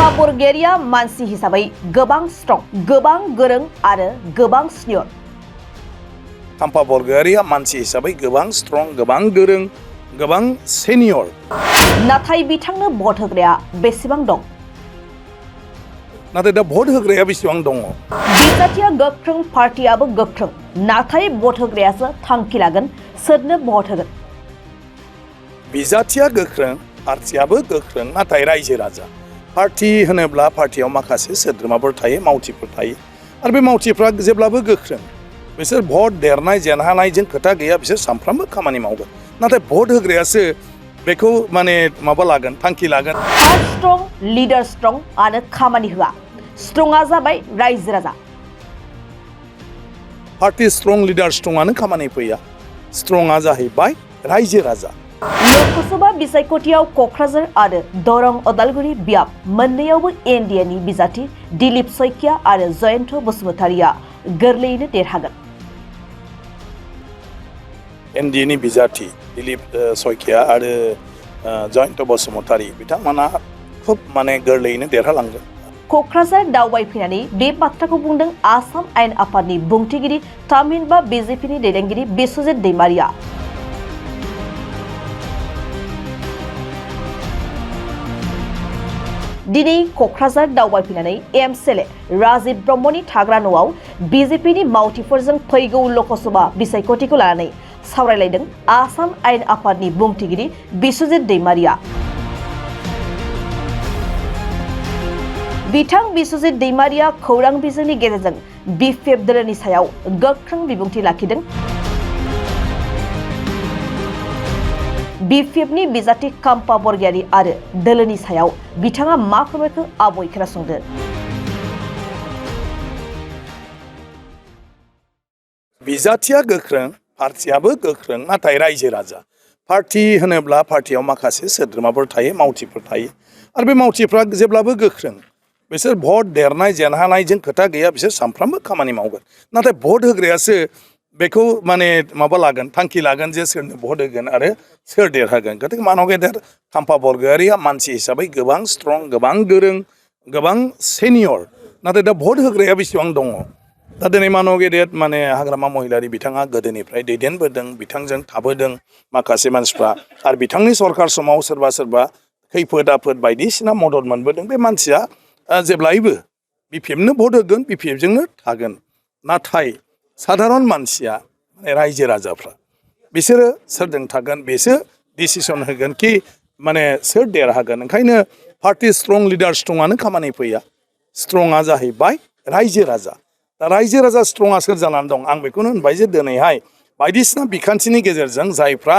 खाम्फा बरगयारिया मानसि हिसाबै गोबां स्ट्रं, गोबां गोरों आरो गोबां सिनियर। खाम्फा बरगयारिया मानसि हिसाबै गोबां स्ट्रं, गोबां गोरों, गोबां सिनियर। नाथाय बिथांनो भट होग्राया बेसेबां दं? नाथाय दा भट होग्राया बेसेबां दङ? बिजाथिया गोख्रों, पार्टियाबो गोख्रों, नाथाय भट होग्रायासो थांखि लागोन सोरनो भट होगोन। बिजाथिया गोख्रों, पार्टियाबो गोख्रों, नाथाय रायजो राजा। पार्टी होनोब्ला पार्टियाव माखासे सोद्रोमाफोर थायो, मावथिफोर थायो, आरो बे मावथिफ्रा जेब्लाबो गोख्रों। बिसोर भट देरनाय जेनहानायजों खोथा गैया, बिसोर सानफ्रामबो खामानि मावगोन। नाथाय भट होग्रायासो बेखौ माबा लागोन, थांखि लागोन। हार्ट स्ट्रं, लिडार स्ट्रं आरो खामानि होआ। स्ट्रंआ जाबाय रायजो राजा। पार्टी स्ट्रं, लिडार स्ट्रंआनो खामानि फैया। स्ट्रंआ जाहैबाय रायजो राजा। लोकसभा बिसायख'थियाव क'क्राझार आरो दरं उदालगुरि बियाब मोननैयावबो एनडिएनि बिजाथि दिलीप सैकिया आरो जयन्त बसुमतारिया गोरलैयैनो देरहागोन। एनडिएनि बिजाथि दिलीप सैकिया आरो जयन्त बसुमतारी बिथांमोना खुब गोरलैयैनो देरहालांगोन। क'क्राझार दावबायफैनानै बे बाथ्राखौ बुंदों आसाम आयेन आफादनि बुंथिगिरि थामहिनबा बिजेपिनि दैदेनगिरि बिस्वजित दैमारिया। दिनै क'क्राझार दावबायफैनानै एमएलए राजीव ब्रह्मनि थाग्रा न'आव बिजेपिनि मावथिफोरजों फैगौ लोकसभा बिसायख'थिखौ लानानै सावरायलायदों आसाम आयेन आफादनि बुंथिगिरि बिस्वजित दैमारिया। बिथां बिस्वजित दैमारिया खौरां बिजोंनि गेजेरजों बिपिएफ दोलोनि सायाव गोख्रों बिबुंथि लाखिदों। बिपिएफनि बिजाथि खाम्फा बरगयारि आरो दोलोनि सायाव बिथाङा मा फोरमायखो आबुङै खोनासंदो। बिजाथिया गोख्रों, पार्टियाबो गोख्रों, नाथाय रायजो राजा। पार्टी होनोब्ला पार्टियाव माखासे सोद्रोमाफोर थायो, मावथिफोर थायो, आरो बे मावथिफ्रा जेब्लाबो गोख्रों। बिसोर भट देरनाय जेनहानायजों खोथा गैया, बिसोर सानफ्रामबो खामानि मावगोन। नाथाय भट होग्रायासो बेखौ माबा लागोन, थांखि लागोन जे सोरनो भट होगोन आरो सोर देरहागोन। गतिके मानव गेदेर खाम्फा बरगयारिया मानसि हिसाबै गोबां स्ट्रं, गोबां गोरों, गोबां सिनियर। नाथाय दा भट होग्राया बेसेबां दङ? दा दिनै मानव गेदेर हाग्रामा महिलारि बिथाङा गोदोनिफ्राय दैदेनबोदों, बिथांजों थाबोदों माखासे मानसिफ्रा, आरो बिथांनि सरकार समाव सोरबा सोरबा खैफोद आफोद बायदिसिना मदद मोनबोदों। बे मानसिया जेब्लायबो बिपिएफनो भट होगोन, बिपिएफजोंनो थागोन। नाथाय साधारन मानसिया रायजो राजाफ्रा बिसोरो सोरजों थागोन, बेसो डिसिसन होगोन कि सोर देरहागोन। ओंखायनो पार्टी स्ट्रं, लिडार स्ट्रंआनो खामानि फैया। स्ट्रंआ जाहैबाय रायजो राजा। दा रायजो राजा स्ट्रंआ सोर जानानै दं? आं बेखौनो होनबाय जे दिनैहाय बायदिसिना बिखान्थिनि गेजेरजों जायफ्रा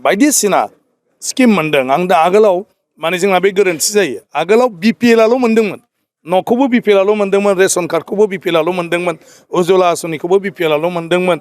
बायदिसिना स्किम मोनदों। आं दा आगोलाव जोंना बे गोरोन्थि जायो। आगोलाव बिपिएलआल' मोनदोंमोन, न'खौबो बिपिएलआल' मोनदोंमोन, रेशन कार्डखौबो बिपिएलआल' मोनदोंमोन, उज्ज्वला आसनिखौबो बिपिएलआल' मोनदोंमोन।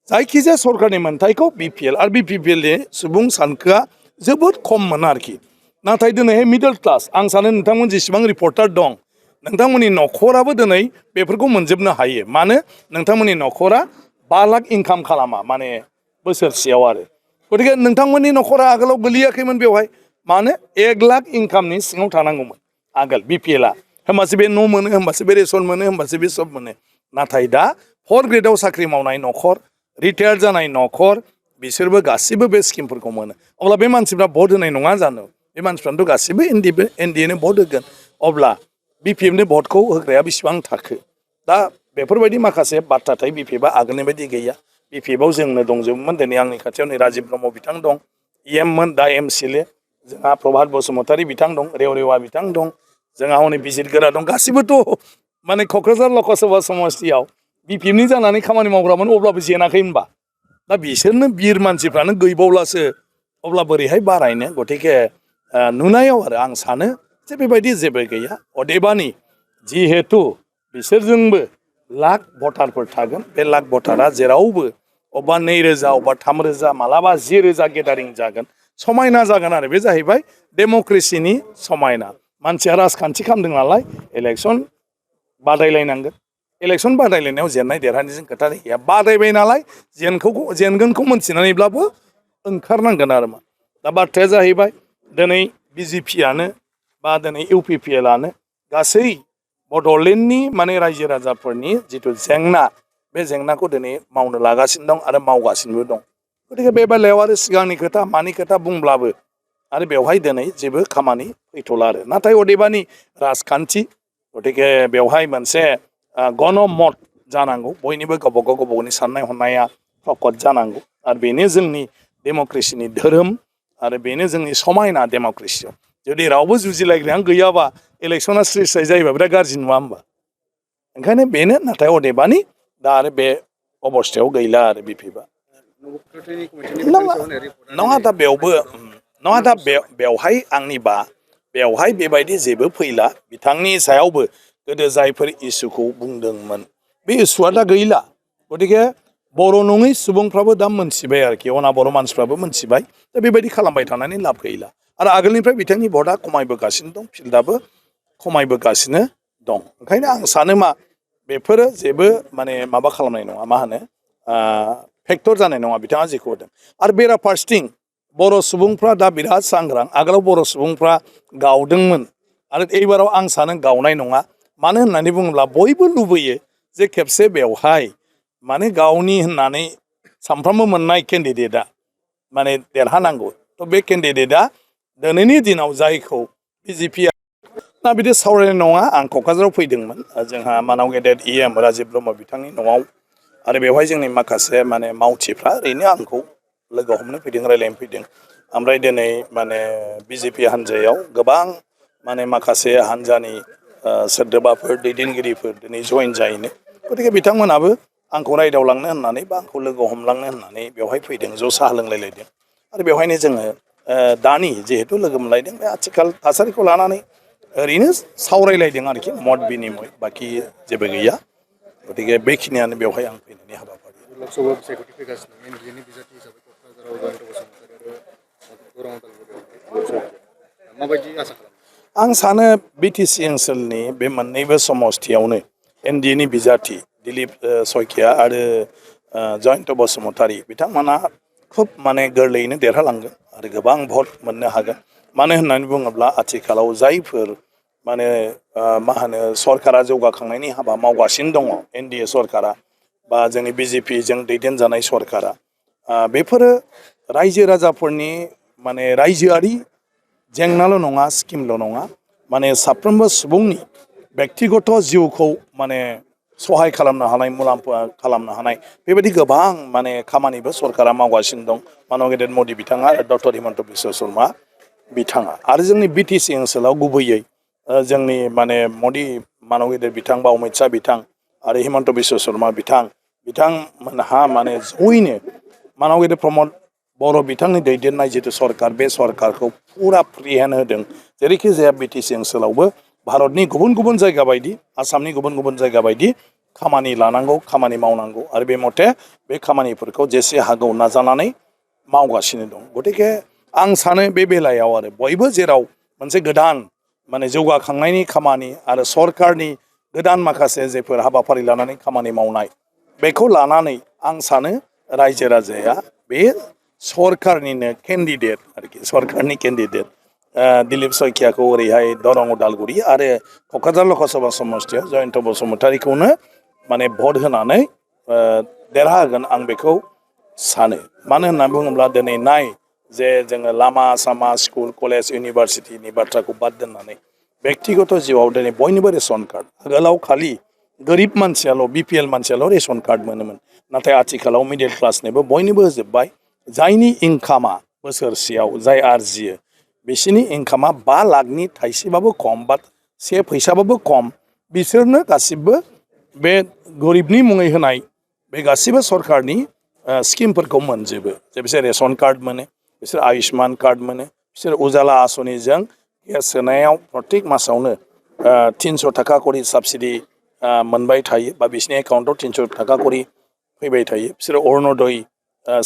जायखिजाया सरकारनि मोनथायखौ बिपिएल आरो बिपिएलनि सुबुं सानखोआ जोबोद खममोन आरोखि। नाथाय दिनैहाय मिडल क्लास, आं सानो नोंथांमोन जेसेबां रिपर्टार दं, नोंथांमोननि न'खराबो दिनै बेफोरखौ मोनजोबनो हायो। मानो? नोंथांमोननि न'खरा 5 लाख इनकाम खालामा बोसोरसेयाव आरो। गतिके नोंथांमोननि न'खरा आगोलाव गोलैयाखैमोन बेवहाय। मानो? 1 लाख इनकामनि सिङाव थानांगौमोन आगोल बिपिएलआ। होमबासो बे न' मोनो, होमबासो बे रेशन मोनो, होमबासो बे सब मोनो। नाथाय दा 4 ग्रेडआव साख्रि मावनाय न'खर, रिटायार जानाय न'खर, बिसोरबो गासिबो बे स्किमफोरखौ मोनो। अब्ला बे मानसिफ्रा भट होनाय नङा जानो? बे मानसिफ्रानोथ' गासिबो एनडिएनो भट होगोन। अब्ला बिपिएफनो भटखौ होग्राया बेसेबां थाखो? दा बेफोरबायदि माखासे बाथ्रा थायो। बिपिएफआ आगोलनि बायदि गैया। बिपिएफआव जोंनो दंजोबोमोन। दिनै आंनि खाथियाव नै राजीव ब्रह्म बिथां दं, इएममोन, दा एमएलए। जोंहा प्रभात बसुमतारी बिथां दं, रेवरेवा बिथां दं, जोंहा हनै बिजित गोरा दं। गासिबोथ' क'क्राझार लकसभा समस्तियाव बिपिएफनि जानानै खामानि मावग्रामोन, अब्लाबो जेनाखै होनबा। दा बिसोरनो बिर मानसिफ्रानो गैबावब्लासो अब्ला बोरैहाय बारायनो? गतिके नुनायाव आरो आं सानो जे बेबायदि जेबो गैया। अदेबानि जिहेतु बिसोरजोंबो लाख भटारफोर थागोन, बे लाख भटारा जेरावबो अबेबा 2000, अबेबा 3000, मालाबा 10,000 गेदारिं जागोन। समायना जागोन आरो। बे जाहैबाय डेम'क्रेसिनि समायना। मानसिया राजखान्थि खालामदों नालाय इलेक्सन बादायलायनांगोन। इलेक्सन बादायलायनायाव जेननाय देरहानायजों खोथा गैया। बादायबाय नालाय जेनगोनखौ मोनथिनानैब्लाबो ओंखारनांगोन आरो मा। दा बाथ्राया जाहैबाय दिनै बिजेपियानो बा दिनै UPPLआनो गासै बड'लेण्डनि माने रायजो राजाफोरनि जिथु जेंना बे जेंनाखौ दिनै मावनो लागासिनो दं आरो मावगासिनोबो दं गतिके बे बेलायाव आरो सिगांनि खोथा मानि खोथा बुंब्लाबो आरो बेवहाय दिनै जेबो खामानि फैथ'ला आरो नाथाय अदेबानि राजखान्थि गतिके बेवहाय मोनसे गणमत जानांगौ बयनिबो गावबा गावनि साननाय हनाया प्रकट जानांगौ आरो बेनो जोंनि डेम'क्रेसिनि धोरोम आरो बेनो जोंनि समायना डेम'क्रेसियाव जुदि रावबो जुजिलायग्रायानो गैयाबा इलेक्सना स्रि स्राय जायोबा बिराद गाज्रि नङा होमबा ओंखायनो बेनो नाथाय अदेबानि दा आरो बे अबस्थायाव गैला आरो बिफिबा नङा दा बेयावबो नङा दा बेवहाय आंनिबा बेवहाय बेबायदि जेबो फैला बिथांनि सायावबो गोदो जायफोर इसुखौ बुंदोंमोन बे इसुआ दा गैला गतिके बर' नङै सुबुंफ्राबो दा मोनथिबाय आरोखि अना बर' मानसिफ्राबो मोनथिबाय दा बेबायदि खालामबाय थानानै लाब गैला आरो आगोलनिफ्राय बिथांनि भटआ खमायबोगासिनो दं फिल्डआबो खमायबोगासिनो दं ओंखायनो आं सानो मा बेफोरो जेबो माने माबा खालामनाय नङा मा होनो फेक्टर जानाय नङा बिथाङा जेखौ होदों आरो बेराफारसेथिं बर' सुबुंफ्रा दा बिराद सांग्रां आगोलाव बर' सुबुंफ्रा गावदोंमोन आरो एबाराव आं सानो गावनाय नङा मानो होननानै बुङोब्ला बयबो लुबैयो जे खेबसे बेवहाय माने गावनि होननानै सानफ्रामबो मोननाय केन्डिडेटआ माने देरहानांगौ थ' बे केन्डिडेटआ दिनैनि दिनाव जायखौ बिजेपिआ दा बिदि सावरायनाय नङा आं क'क्राझाराव फैदोंमोन जोंहा मानाव गेदेर EM राजिब ब्रह्म बिथांनि न'आव आरो बेवहाय जोंनि माखासे माने मावथिफ्रा ओरैनो आंखौ लोगो हमनो फैदों रायज्लायनो फैदों ओमफ्राय दिनै माने बिजेपि हान्जायाव गोबां माने माखासे हान्जानि सोद्रोमाफोर दैदेनगिरिफोर दिनै जयेन जाहैनो गतिके बिथांमोनाबो आंखौ रायदावलांनो होननानै बा आंखौ लोगो हमलांनो होननानै बेवहाय फैदों ज' साहा लोंलायलायदों आरो बेवहायनो जोङो दानि जिहेथु लोगो मोनलायदों बे आथिखाल थासारिखौ लानानै ओरैनो सावरायलायदों आरोखि मत बिनिमय बाखि जेबो गैया गतिके बेखिनियानो बेवहाय आं फैनायनि हाबाफारि लोकसभा बिसायख'थि फैगासिनो एनडिएनि बिजाथि हिसाबै क'क्राझाराव जयन्त बसुमतारी आरो गौरां उदालगुरियाव माबायदि आसा खालामो आं सानो बिटिसि ओनसोलनि बे मोननैबो समस्थियावनो एनडिएनि बिजाथि दिलीप सयखिया आरो जयन्त बसुमतारी बिथांमोना खुब माने गोरलैयैनो देरहालांगोन आरो गोबां भट मोननो हागोन मानो होननानै बुङोब्ला आथिखालाव जायफोर माने मा होनो सरकारा जौगाखांनायनि हाबा मावगासिनो दङ एनडिए सरकारा बा जोंनि बिजेपिजों दैदेनजानाय सरकारा बेफोरो रायजो राजाफोरनि माने रायजोआरि जेंनाल' नङा स्किमल' नङा माने साफ्रोमबो सुबुंनि बेक्तिगत जिउखौ माने सहाय खालामनो हानाय मुलाम्फा खालामनो हानाय बेबायदि गोबां माने खामानिबो सरकारा मावगासिनो दं मानब गेदेर मदि बिथाङा आरो डक्टर हिमन्त बिश्व शर्मा बिथाङा आरो जोंनि बिटिसि ओनसोलाव गुबैयै जोंनि माने मदि मानब गेदेर बिथां बा अमित शाह बिथां आरो हिमन्त बिश्व शर्मा बिथांमोनहा माने जयैनो मानब गेदेर प्रमद बर' बिथांनि दैदेननाय जिथु सरकार बे सरकारखौ फुरा फ्रि हेन्ड होदों जेरैखि जाया बिटिसि ओनसोलावबो भारतनि गुबुन गुबुन जायगा बायदि आसामनि गुबुन गुबुन जायगा बायदि खामानि लानांगौ खामानि मावनांगौ आरो बे मथे बे खामानिफोरखौ जेसे हागौ नाजानानै मावगासिनो दं गतिके आं सानो बे बेलायाव आरो बयबो जेराव मोनसे गोदान माने जौगाखांनायनि खामानि आरो सरकारनि गोदान माखासे जेफोर हाबाफारि लानानै खामानि मावनाय बेखौ लानानै आं सानो रायजो राजाया बे सरकारनिनो केन्डिडेट आरोखि सरकारनि केन्डिडेट दिलीप सयखियाखौ ओरैहाय दरं उदालगुरि आरो क'क्राझार लकसभा समस्तियाव जयन्त बसुमतारीखौनो माने भट होनानै देरहाहोगोन आं बेखौ सानो मानो होननानै बुङोब्ला दिनै नाय जे जोङो लामा सामा स्कुल कलेज इउनिभारसिटिनि बाथ्राखौ बाद दोननानै बेक्तिगत जिउआव दिनै बयनिबो रेसन कार्ड आगोलाव खालि गोरिब मानसियाल' बिपिएल मानसियाल' रेसन कार्ड मोनोमोन नाथाय आथिखालाव मिडिल क्लासनोबो बयनोबो होजोब्बाय जायनि इनकामा बोसोरसेयाव जाय आरजियो बिसोरनि इनकामा 5 लाखनि थाइसेबाबो खम बा 1 फैसाबाबो खम बिसोरनो गासिबो बे गरिबनि मुङै होनाय बे गासिबो सरकारनि स्किमफोरखौ मोनजोबो जे बिसोर रेसन कार्ड मोनो बिसोर आयुष्मान कार्ड मोनो बिसोर उजाला आसनिजों गेस सोनायाव प्रत्येक मासावनो 300 थाखा करि साबसिडि मोनबाय थायो बा बिसोरनि एकाउन्टाव 300 थाखा करि फैबाय थायो बिसोर अरुणदय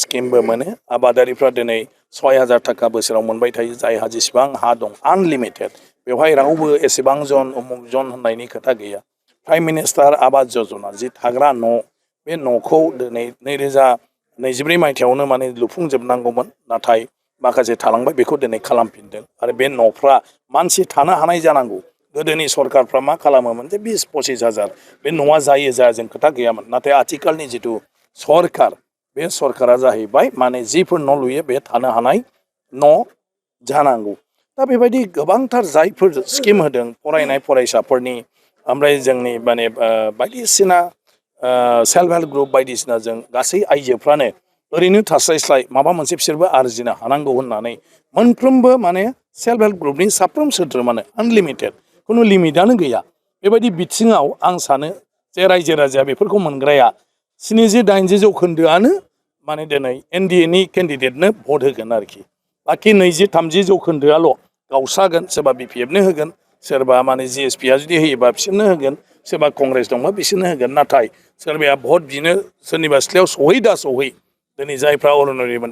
स्किमबो मोनो आबादारिफ्रा दिनै 6000 थाखा बोसोराव मोनबाय थायो जायहा जेसेबां हा दं आनलिमिटेड बेवहाय रावबो एसेबां जन उमुक जन होननायनि खोथा गैया प्राइम मिनिस्टार आबास यजना जि थाग्रा न' बे न'खौ दिनै 2024 मायथाइयावनो माने लुफुंजोबनांगौमोन नाथाय माखासे थालांबाय बेखौ दिनै खालामफिनदों आरो बे न'फ्रा मानसि थानो हानाय जानांगौ गोदोनि सरकारफ्रा मा खालामोमोन जे 20-25 बे न'आ जायो जाया जों खोथा गैयामोन नाथाय आथिखालनि जिथु सरकार बे सरकारा जाहैबाय माने जिफोर न' लुयो बे थानो हानाय न' जानांगौ दा बेबायदि गोबांथार जायफोर स्किम होदों फरायनाय फरायसाफोरनि ओमफ्राय जोंनि माने बायदिसिना सेल्फ हेल्प ग्रुप बायदिसिनाजों गासै आइजोफ्रानो ओरैनो थास्लायस्लाय माबा मोनसे बिसोरबो आरजिनो हानांगौ होननानै मोनफ्रोमबो माने सेल्फ हेल्प ग्रुपनि साफ्रोम सोद्रोमानो आनलिमिटेड खुनु लिमिटआनो गैया बेबायदि बिथिङाव आं सानो जे रायजो राजाया बेफोरखौ मोनग्राया 70-80 जौखोन्दोआनो माने दिनै एनडिएनि केन्डिडेटनो भट होगोन आरोखि बाखि 20-30 जौखोन्दोआल' गावस्रागोन सोरबा बिपिएफनो होगोन सोरबा माने जिएसपिआ जुदि होयोबा बिसोरनो होगोन सोरबा कंग्रेस दंबा बिसोरनो होगोन नाथाय सोरबाया भट बिनो सोरनिबा सिथ्लायाव सहै दा सहै दिनै जायफ्रा अर'नारिमोन